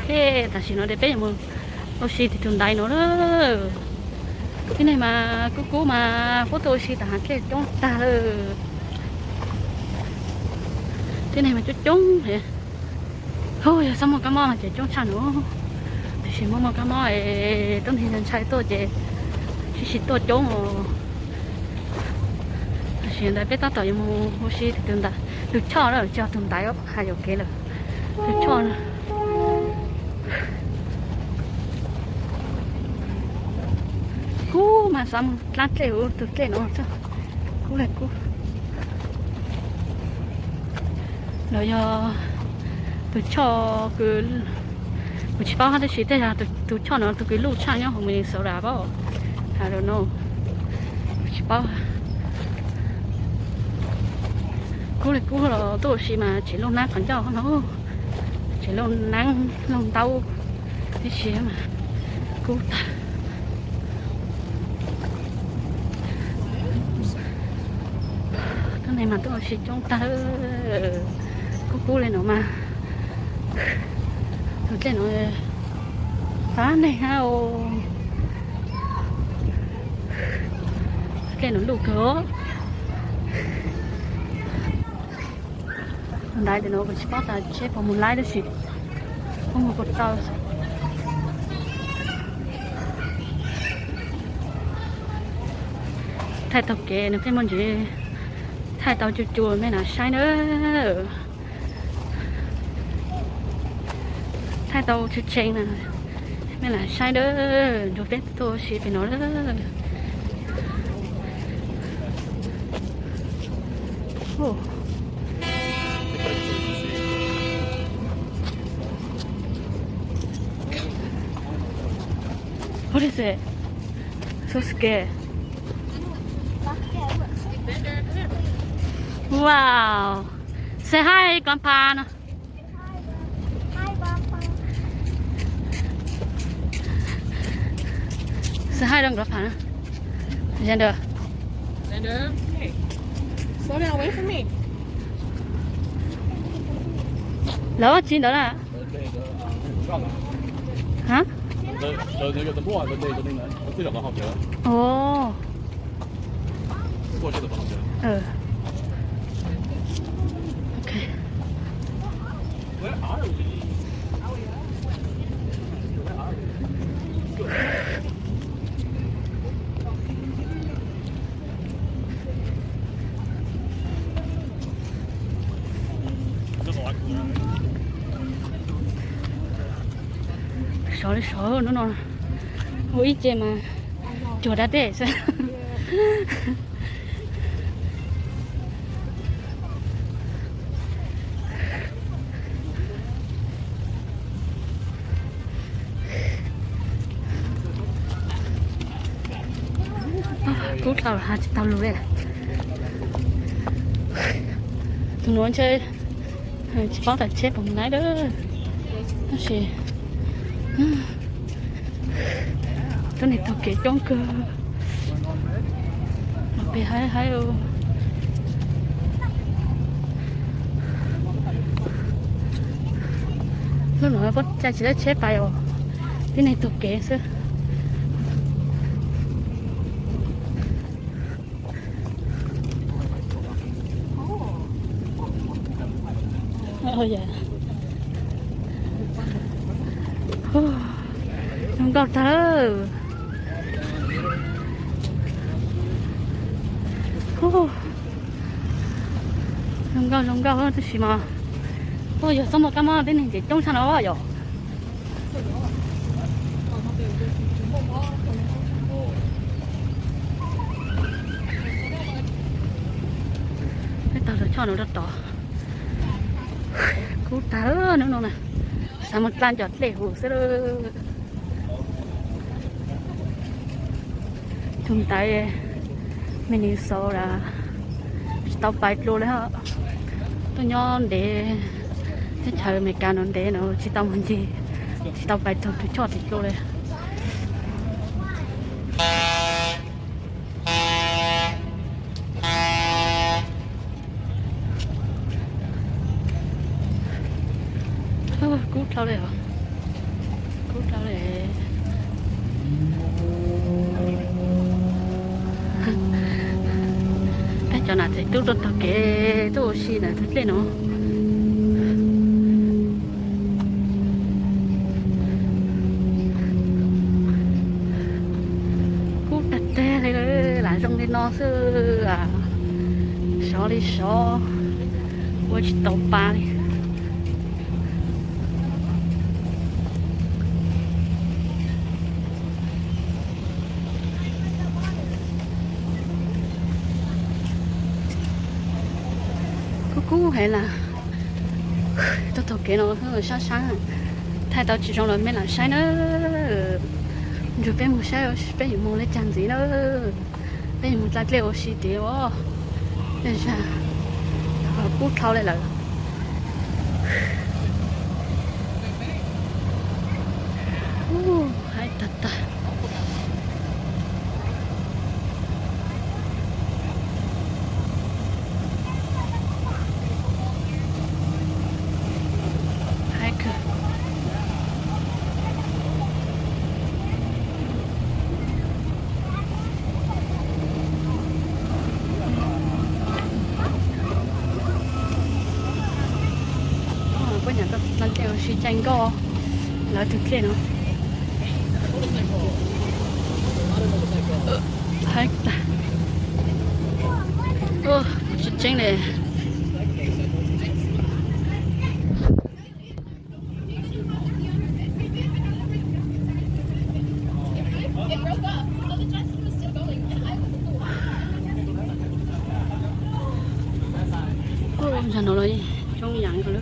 Ces tam sim no ces peb yuav mus ua si tim tus ntaiv no lawm. Tib neeg mas kub kub mas puab tuaj ua si tam hav dlej coob tag lawm. Tib neeg mas coob coob li. Hu, yog txhob muaj kab mob no ces coob tshaj no. Tiam sis muaj muaj kab mob es tuab neeg ntshai tuaj ces tsis, tsis tuaj coob os. Tam sim ntawd peb tab tom yuav mus ua si tus ntaiv, tus choj lawm, tsis yog tus ntaiv, hais yuam kev lawm. Tus choj no kub mas xav mus dlaab dlej huv tus dlej no, kub li kub. Los yog tus choj kws, kuv tsis paub hab, tab sis tej zag tus choj no tus kws luj tshaj nyob huv Minnesota pab, I don't know, kuv tsis paub. Kub li kub los tuaj ua si mas tseem looj nab qhov ncauj no, tseem looj nab looj ntaub tib si mas kub tag. Tuab neeg mas tuaj ua si coob tag, kub kub li no mas. Tus dlej no qab neeg hab os, dlej no luj kawg. Ntaiv ntawm no kuv tsis paub tas tsheb puas mus laib tab sis puab mus puas tau. Thaij taug kev no pheej muaj ntsis, thaij tau cua cua mej lam saib nawb. Thaij tau tshee tshee na, mej lam saib nawb, nrug peb tuaj ua si pem no lawm. What is it? So scared. Wow. Say hi, Grandpa. Say hi, Grandpa. Xander. Xander, hey. Slow down, wait for me. Lawv ua tsi ntawd na? Hab? Ov. Sov li sov hnub no, ua ib ce mas cuag dab dej xwb. Kub dhau has tsis tau lug li. Tus nuav ntshe tsis paub tas tsheb puas mus laib lawm, tab sis tuab neeg taug kev coob kawg, pem haib haib. Lub nuav puab cai tsis tau tsheb pais os, tib neeg taug kev xwb. Zoo nkauj tag. Zoo nkauj zoo nkauj tab sis mas, yog txhob muaj kab mob tib neeg ces coob tshaj no yom. Peb taug tus choj no rau tod. Kub tag hnub no na, xav mus dlaab ncov dlej huv xwb lawm. Tug ntaiv Minnesota tsis tau pais dlua li, tuaj nyob ntev teb chaws Amelikas no ntev no tsis tau mus ncig, tsis tau pais taug tus choj tim dlua li. Kub dhau li os. Kub dhau li. Peb cov nam txiv tub tuaj taug kev tuaj ua si ntawm tus dej no. Kub tag tag li, lam zoo li no xwb, sov li sov, ua tsis tau pa li. Kub kub heev lawm. Tuaj taug kev no sab sab, thaij tau tsis zoo los mej lam saib na. Ntshe peb mus saib peb yuav mus li cas ntxiv na. Peb yuav mus tsa dlej ua si tid os. Kub dhau li lawm. Haib tag tag. Haib kawg. Puab nyam koj tsa dlej ua si caij nkoj lawv tus dlej no. Haib tag. Tsis tseeb li. Ub, zaum no los coob yam nkaus li.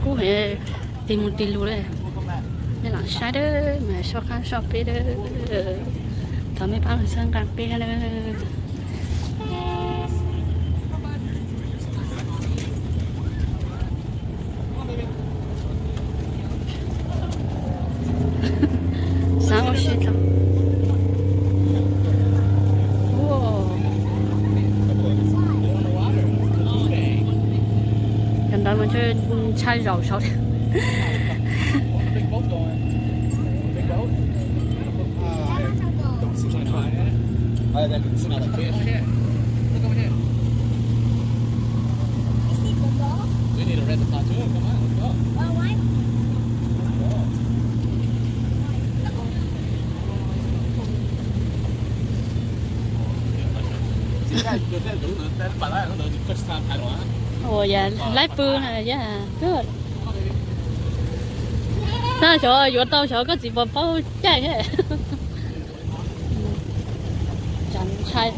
Kub heev, tig mus tig lug li. Nej lam saib dawb mas soj qab soj peb dawb. Thov mej pab mus txhawb nqa peb na. Xav ua si tau. Cov ntawd mas ntshai zaum saud. Ua yog laib pw na yog. Tab xyov yuav tau xyov koj txiv puas paub caij. Ntshai.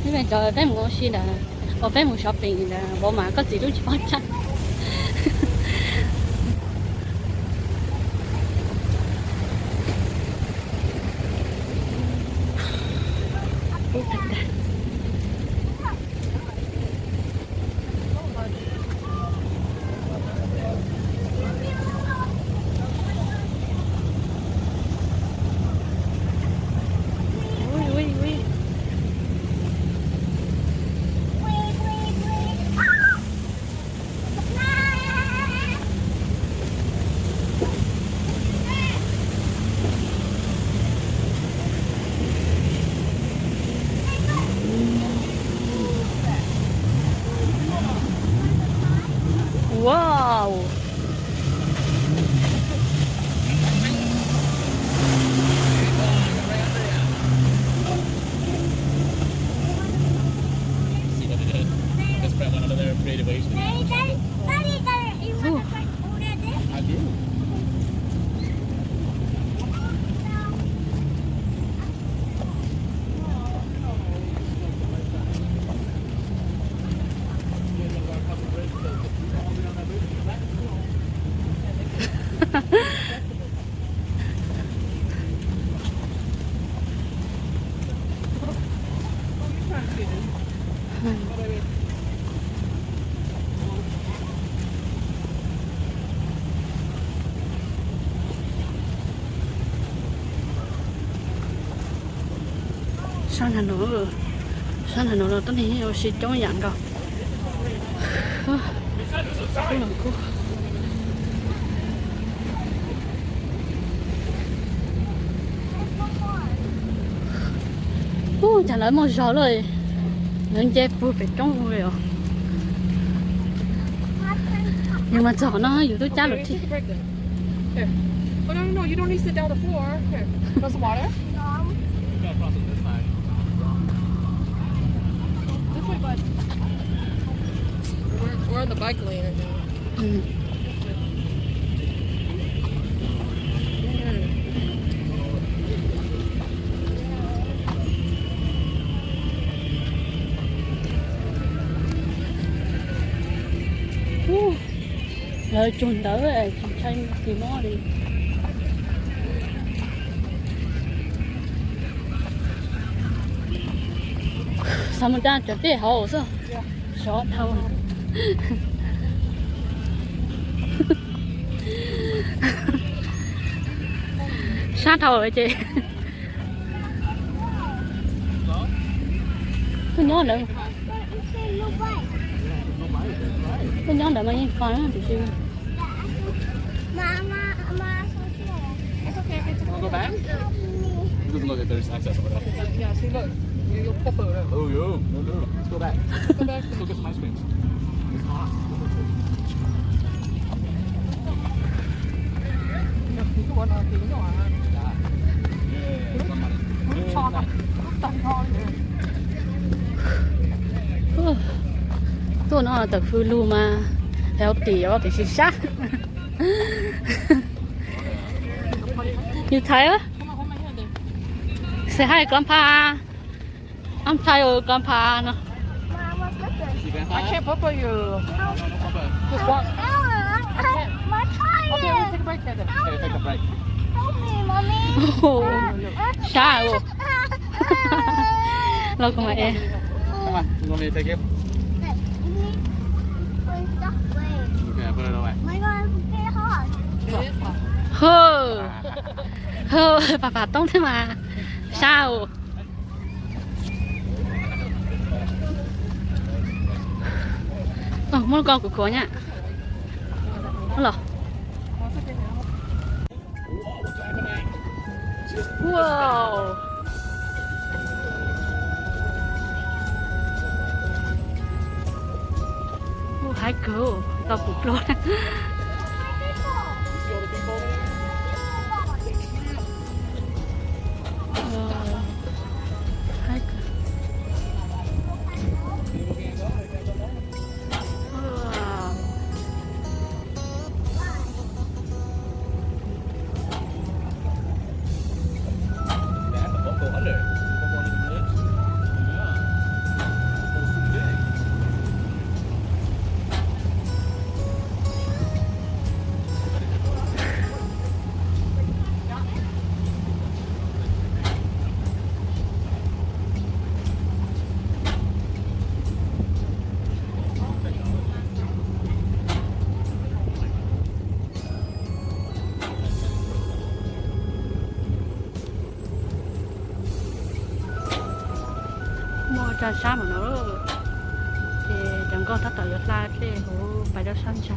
Peb cov peb mus ua si ntawd, ua peb mus shopping ntawd vauv mas koj txiv lub tsis paub caij. Wow. Sab nraag nuav, sab nraag nuav los tuab neeg ua si coob yaam nkaus. Ub, cas lawv muaj zog lawm, lawv nce puag pem roob li os. Yus mas txog no yus twb cab lawm thiab. Here. Oh, no, no, no, you don't need to sit down on the floor. Here, want some water? This way, bud. We're, we're in the bike lane right now. Lawv tsuag ntawv tsis ntshai kis mob li. Xav mus da cov dej hauv xwb. Sov dhau. Sab dhau ces. Tuaj nyob ntawd, tuaj nyob ntawd mas yeej fine tiam sis. It's okay if it's... It doesn't look like there's access over there. Yeah, see, look. You, you'll pop over there. Oh, yeah. No, no. Let's go back. Let's go back. Let's go get some ice cream. It's hot. Tuaj no tawm hws lug mas healthy os, tiam sis sab. You tired? Say hi, Grandpa. I'm tired, Grandpa. No. I can't pop you. Just walk. Okay, we'll take a break here then. Okay, take a break. Help me, Mommy. Sab os. Los kuv mam ev. Come on, you want me to take you? Okay, I'll put it away. Hwj, hwj, pam pam toob thiab mas. Sab os. Muab koj kuv khuav nyab los. Wow. Ub, haib kawg, tau pum pluag. Haib kawg. Muaj rau sab mus no, ces cov nkoj tab tom yuav hla dej huv pais rau sab ntsa.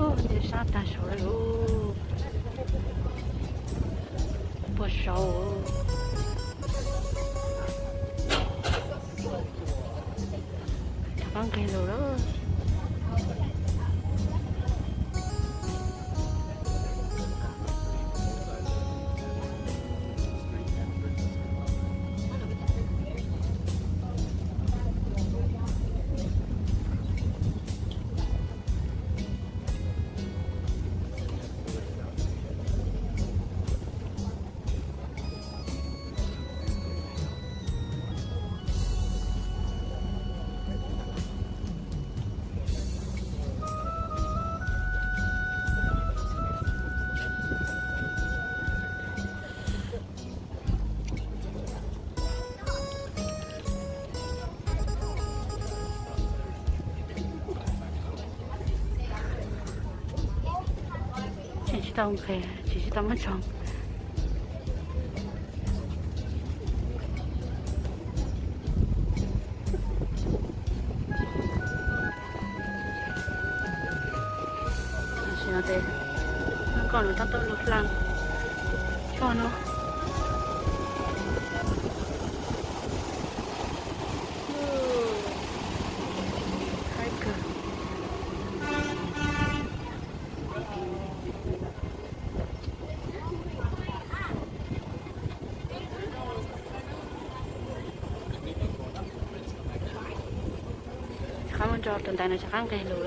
Ub, nce sab tag saud lawm. Puas saud. Rov qab nqis lawm. Tsis tau nqes, tsis, tsis tau muaj tsoom. Tam sim no ces koj lawv tab tom lug hla choj no. Haib kawg. Qab mus tso tus ntaiv no rov qab nqes lug.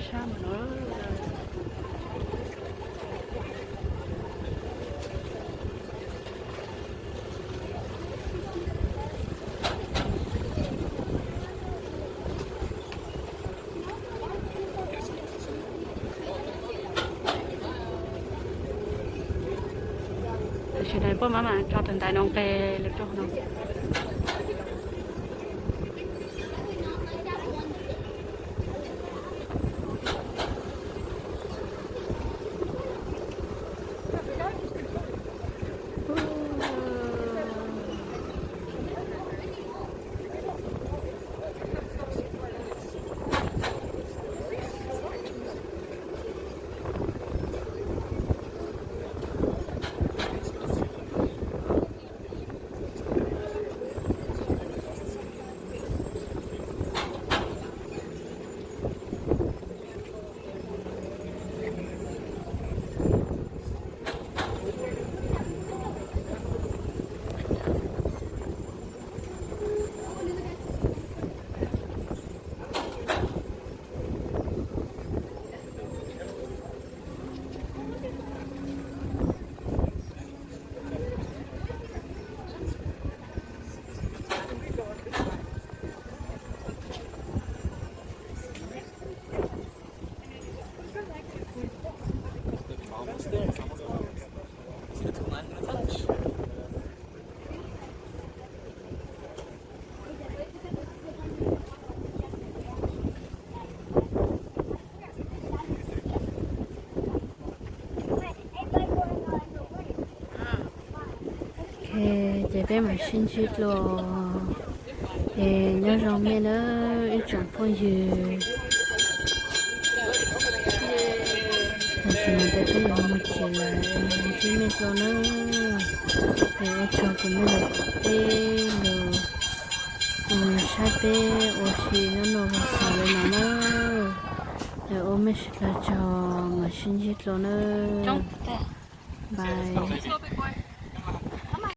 Sab mus no. Tam sim no puab maj mam tso tus ntaiv no nqes lug rau no. Ok, ces peb mam sib ntsib dlua. Es nyob zoo mej nawb ib tsoom phooj ywg. Tam sim no ces peb yuav mus tsev lawm, ntsib mej dlua nawb. Es ua tsaug kws mej lug peb lug saib peb ua si nub nua xaus le no nawb. Es ua mej sawv dlawg tsaug, mam sib ntsib dlua nawb. Bye.